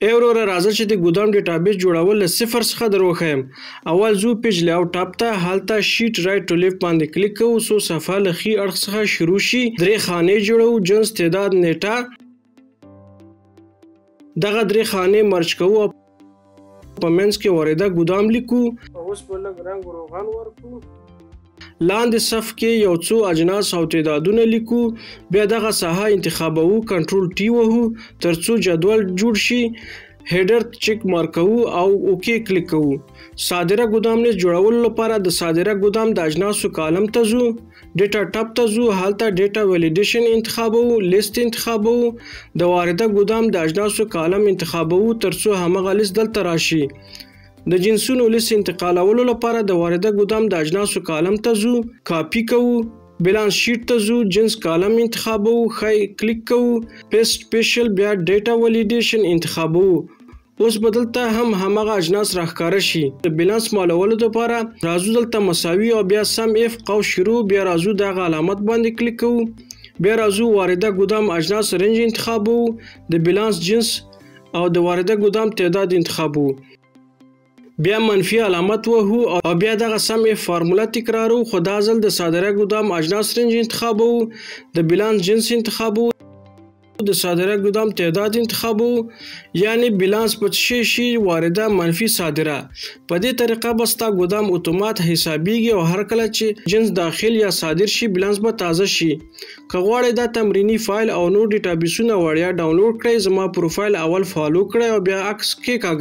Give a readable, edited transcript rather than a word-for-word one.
ای وروره، راځه چې د ګودام database جوړول له صفر څخه در وښیم. اول ځو page layout tab ته، هلته sheet right to left باندې کلیک کوو، څو صفحه له ښي اړخ څخه شروع شي. درې خانې جوړوو: جنس، تعداد، نیټه. دغه درې خانې merge کوو او په منځ کې وارده ګودام لیکو. اوس به لږ رنګ روغن ورکړو. لاندې صف کې یو څو اجناس او تعدادونه لیکو. بیا دغه ساحه انتخابوو، control T وهو ترڅو جدول جوړ شي. header check mark کوو او OK کلیک کوو. صادره ګودام لیست جوړولو لپاره د صادره ګودام د اجناسو column ته ځو، data tab ته ځو، هلته data validation انتخابوو، لیست انتخابوو، د وارده ګودام د اجناسو column انتخابوو ترڅو همغه لیست دلته راشي. د جنسونو لیست انتقالولو لپاره د وارده ګودام د اجناسو column ته ځو، کاپي کوو، balance sheet ته ځو، جنس column انتخابوو، ښی کلیک کوو، paste special، بیا data validation انتخابوو. اوس به دلته هم همغه اجناس راښکاره شي. د بیلانس معلولو لپاره راځو دلته مساوي او بیا SUMIF قوس شروع، بیا راځو دغه علامت باندې کلیک کوو، بیا راځو وارده ګودام اجناس range انتخابوو، د بیلانس جنس او د وارده ګودام تعداد انتخابوو، بیا منفي علامت وهو او بیا دغه SUMIF فارموله تکرارو، خو دا ځل د صادره ګودام اجناس range انتخابوو، د بیلانس جنس انتخابوو، د صادره ګودام تعداد انتخابوو، یعنی بیلانس به څه شي؟ وارده منفي صادره. په دې طریقه به ستا ګودام اتومات حسابیږي او هر کله چې جنس داخل یا صادر شي، بیلانس به تازه شي. که غواړئ دا تمریني فایل او نور database ونه وړیا ډاونلوډ کړئ، زما پروفایل اول follow کړئ او بیا عکس کېکاږئ.